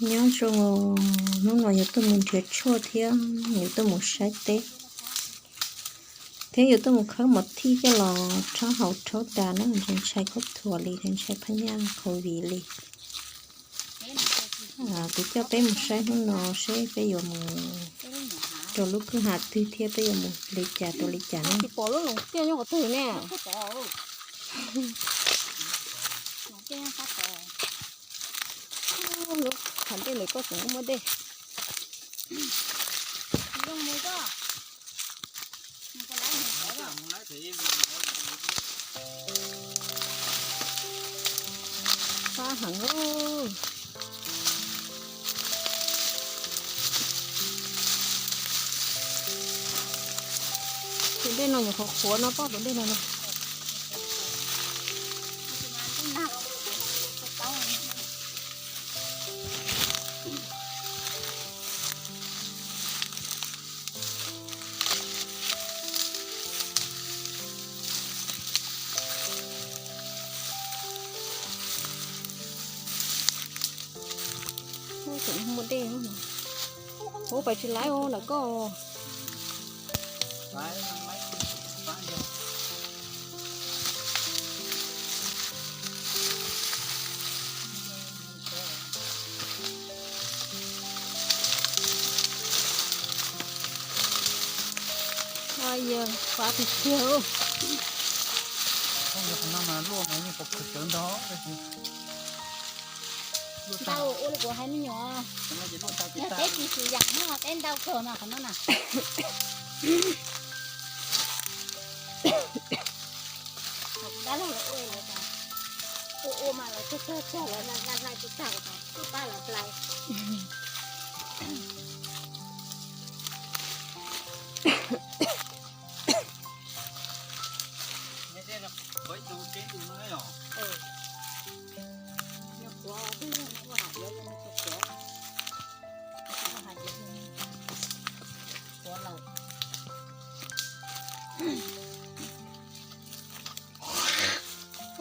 Nyob zoo, hnub no yuav tuaj mus nrhiav tshuaj thiab yuav tuaj mus saib teb, thiab yuav tuaj mus khawb mos thij coj los rhaub haus rhaub das na, ntshai ntshai khaub thuas li, ntshai ntshai phab nyaj COVID li. Kuv coj peb mus saib hnub no seb peb yuav mus rau lub kwj ha twg thiab peb yuav mus li cas rau li cas na. Tsis pom lub loos tiaj nyob qhov twg ne. Lub qhov ntej ntawm koj tseem muaj dej. Fab heev. Tus dej no nyuam qhuav qhuav no, pom tus dej no no. Ub, tseem muaj dej. Ub, pais tsis laib os ntawm koj. Yog fab tiag tiag. Ntau ua li kuv hais me nyuam, yog peb tsis xis yas no peb ntau kawg mas qhov no na. Dab laug lawv ua lawv tas, ua ua mas lawv tsawg tsawg tsawg lawv hlais hlais tsis tag, kuv pab lawv hlais.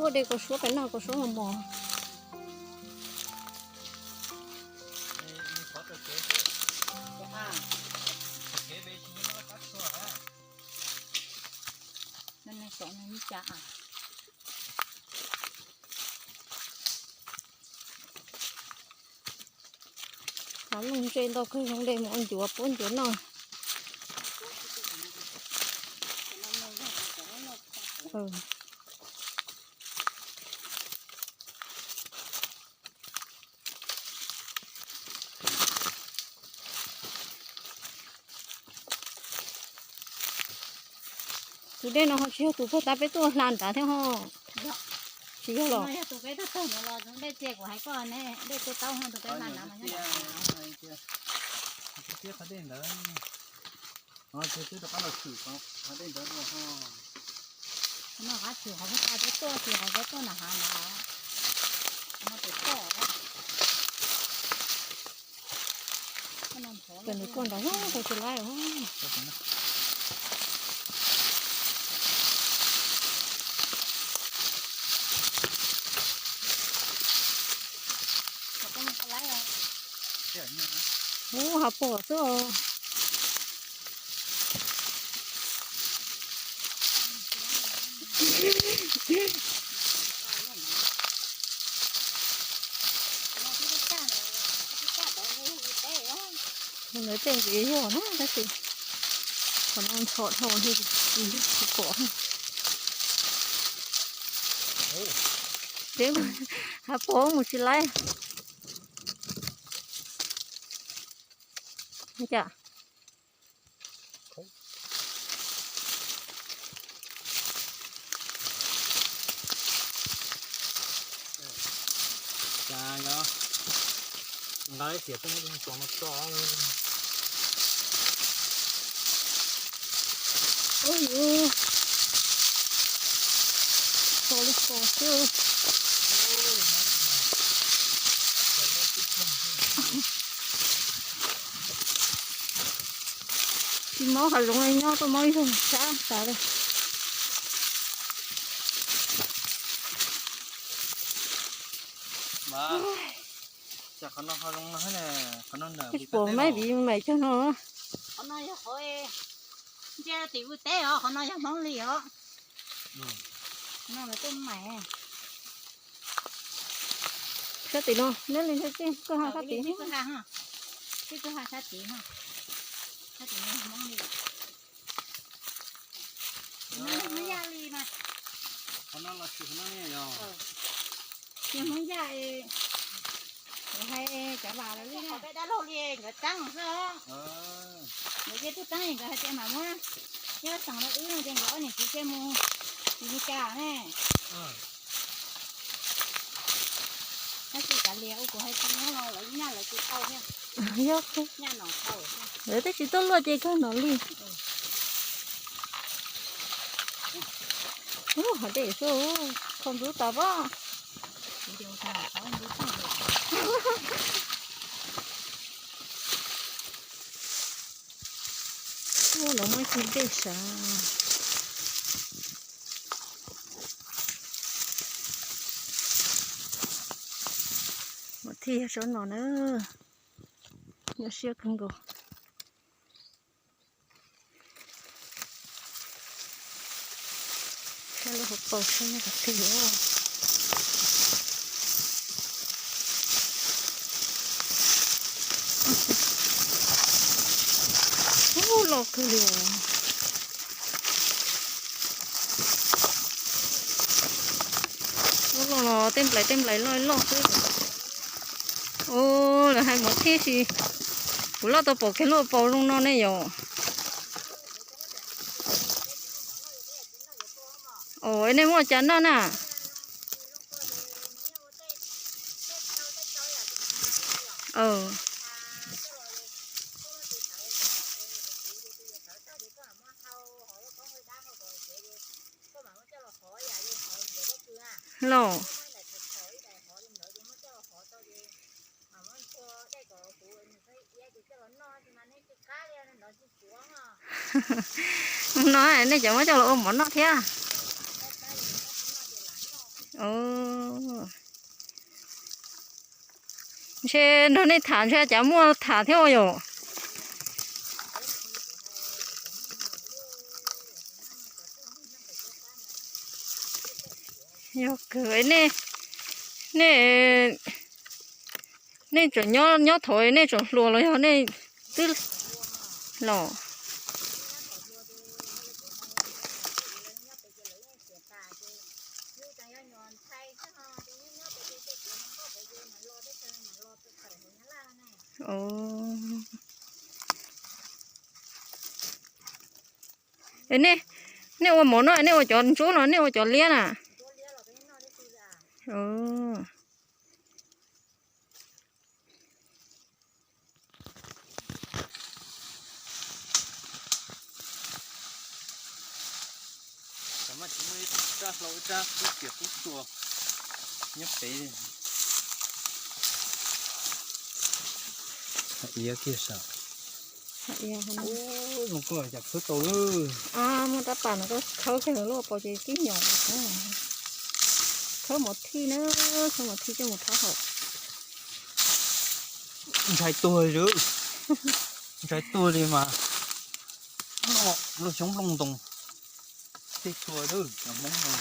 Ua dej kua suab pem no, kua suab mos mos. Qhov loog ze ntau kawg, zoo dej mus ua ncuav puab ncuav noj. Tus dej no ho tsis yog tus puag ta peb tuaj hla nrad thiab ho. Tsis yog los. Dej txias kuv hais koj ne, dej kua taub tus peb hla nrad mas nyob. Qhov no qab tshwm qhov peb tuaj, tshwm qhov peb tuaj nram hav nrad. Qhov no pem toj. Pem nws tuaj nrad, tsis laib. Ub, hav pos xwb os. Lawv tej ntxiv yog na tab sis qhov no ntxhov dhau thiab tsis pom. Hav pos mus tsis laib. Cas Tsis mob hav zoov li, nyob tuaj mob ib zaug sab tas li. Cas qhov no ho zoo no thiab na, qhov no nram Peb pus teb mab os. Viv mas cog no. Qhov no yog qhov ntsia tim vwj teb os, qhov no yog Hmoob li os. No lawv tuaj mais. Sab tim no, neb li sab tim, koj ha sab tim. Peb kwj ha, peb kwj ha sab tim, sab tim no Hmoob li. Hmoob Yaj li mas. Qhov no los tsis qhov no ne yog. Yog Hmoob Yaj, kuv hais cov vam lawv li na. Peb dab laug li nkawd txeeb xwb. Nkawd cia tub txeeb nkawd hais tias mam muab, nyob xeem rau wb no ces nkawd ob niam txiv cia mus Meskas ne. Tab sis kav liam, ua kuv hais tsis nyob los lawv nyaj lawv tsis tau thiab. Yog, nyaj no tau thiab. Lawv twb tsis tuaj luaj ces kawg no li. Ub, hov dej xwb, kho ntxub tas pob. Ub, lawv muab cig dej sav. Maum thij yog tsob no na, nyuaj siab kawg nkaus. Saib lub hauv paus saib nyob qhov twg os. Ub, loj kawg li os. Ub, loj los tej nplais tej nplais loj loj xwb. Ub, lawv hais maum thij si, kuv loj tau pom kiag lub paus zoo no ne yom. Ov, nej muaj cas noj na? Los. No nej cov muab coj los ua mov noj thiab. Ntshe nrog nej tham ntshe cas muaj tham thiab ua yom. Yog kawg, nej, nej, nej tseem nyob, nyob thaum nej tseem hluas los yog nej twb los? Nej, nej ua mov no nej ua cov ntsuab los nej ua cov liab na? Maj tsis muaj ib rab hlau ib rab kub kiag kub tsuag nyob pem. Hais kiag sav. Zoo koj cas khawb tau lawm. Muaj rab pas no koj khawb kiag lub paus ces tib nyom. Khawb mov thij na, khawb mov thij coj mus rhaub haus. Ntshai tuag li, ntshai tuag li mas. Lub xyoob nplooj ntoos. Tej txhua lawm cov Hmoob no.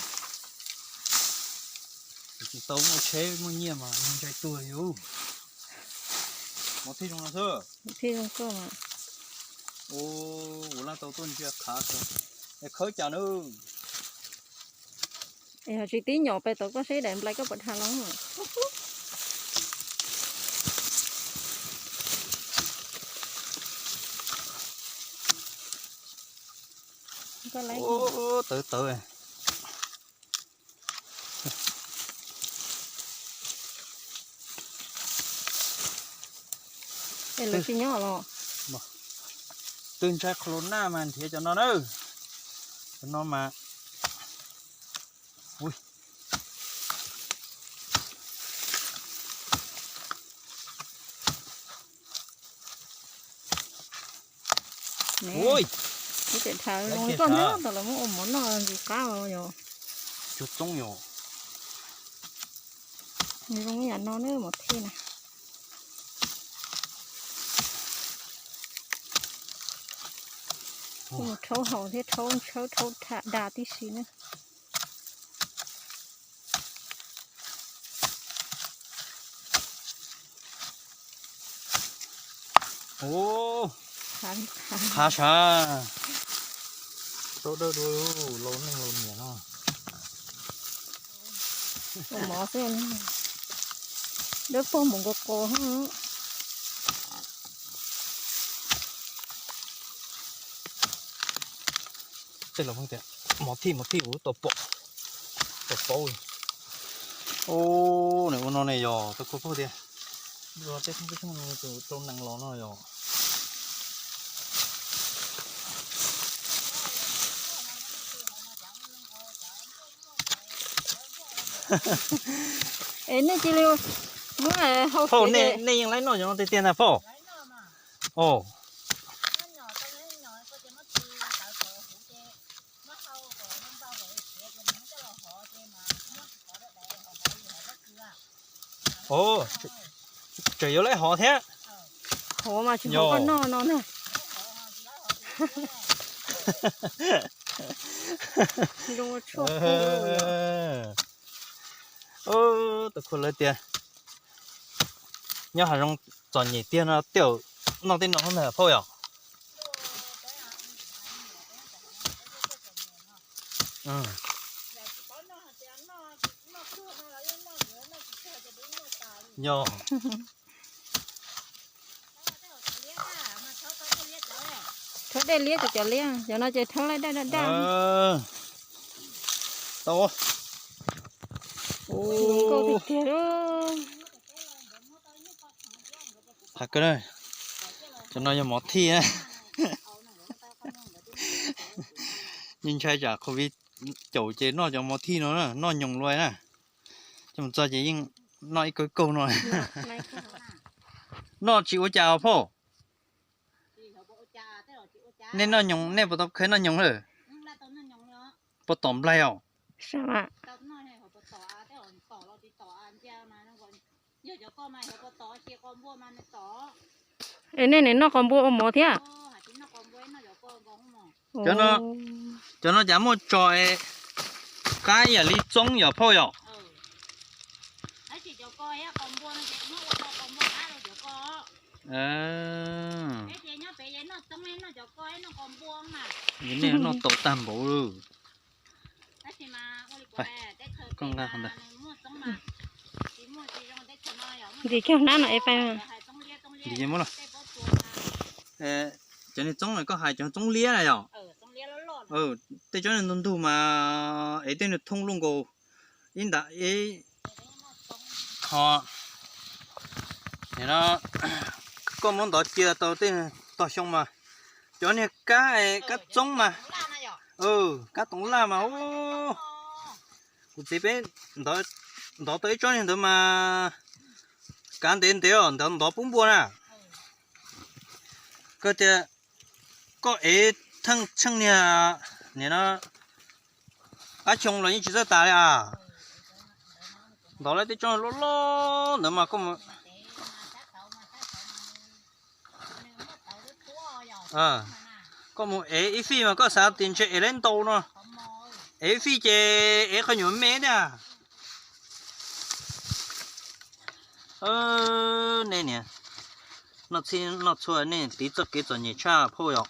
Tsis tau muaj tsheb muaj nyiaj mas ntshai tuag li. Mov thij zoo no xwb. Thij zoo koj mas. Ua laj tau tuaj ntsia khav es khawb cas na. Es ho tsis tib nyom pem tau koj seb daim nplai koj puas dhau los. Tawv tawv. Es lawv tsis nyob los? Twb ntshai qhov lus naj mas nrhiav cov no na. Cov no mas. Ui. Ui. Ib txhia dhau zoo li koj thiab, tau lawv muab ua mov noj ntxim qab os yom. Cua txoob yom. Nws zoo ib yam no na, mov thij na. Mus rhaub haus thiab rhaub ntshawb rhaub da tib si na. Qhav sav. Rhaub dawb dua, laus neej laus niam no. Mov xwb, dawb paug mus nkaus qos. Tej los tias mov thij mov thij kuv tau pom, tau paub. Ub, nws ua no ne yog tau kua paug tias tej thooj tej thooj tus rau nees los no yog. Es nej cia li muab hau. Phauj, nej yeej laib noj cov no tiag tiag ntag phauj. Os. Os, tseem yuav laib hov thiab. Hov mas tsis hov koj noj no na. Tus khuav lawv tias nyob hav zoov txom nyem tiag no tej zaum noj tej no ntag phauj yom. Yog. Rhaub dej liab ces cov liab, cov no ces rhaub laij daj daj daj. Tau. Nkauj tiag tiag. Cov no yog mov thij na. Yeej ntshai tsam covid caum ces noj cov mov thij no na, noj nyoos luaj na. Coj mus txog ces yeej noj ib kawg kaug no. Noj tsis ua cas os phauj. Nej noj nyoos, nej puas tau khawb noj nyoos lawm? Puas tom nplaig os? Es nej nim noj qos npua ua mov thiab? Cov no cas muaj tso es qab yam li txoob yom phauj yom? Nej noj tau tag npaum lawm. Koj nqa qhov ntawd. Ntim kiag hnab no es pais. Ntim muab los. Cov niag txoob no koj hais cov txoob liab na yom? Tej tsob niag ntug ntug mas es tej niag thooj luaj nkaus ib nta ib ho. Nim no koj muab ntov cia tau tej tog xyoo mas cov niag kab, kab txoob mas, kab toov laj mas. Kuv txiv peb ntov tau ib tsob niag ntawd mas kav ntev ntev os, ntov ntov pub npua na. Koj tias koj ev theej tsheej niag, nim no qab xyoo los yeej tsis txawj tas li as. Ntov lawm tej tsob loj loj ntawd mas koj mus, koj mus ev ib fij mas koj xav tias ntshe ev lawm ntau no, ev ib fij ces ev qhov nyuam me thiab. Nej niam, noj txhij noj txhua nej tiv txoj kev txom nyem tshaj phauj yom.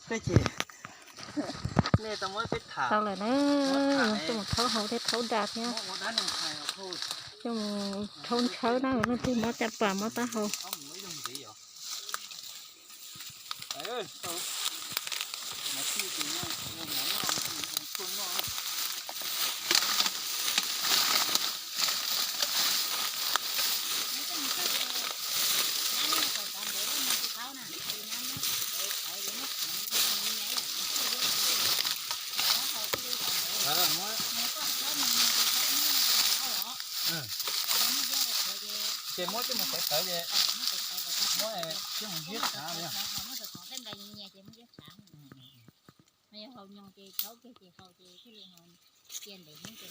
Peb ces nej tau muab peb tham. Tau lawm na, coj mus rhaub hauv thiab rhaub da thiab. Coj mus rhaub ntshawb na, leej twg mob caj pas mob taub hau. Ces muab coj mus qhwv tawv ces muab coj mus ziab tshav li. Yog haus nyoos ces thaum kawg ces haus ces thiaj li haus. Cia ntev heev ces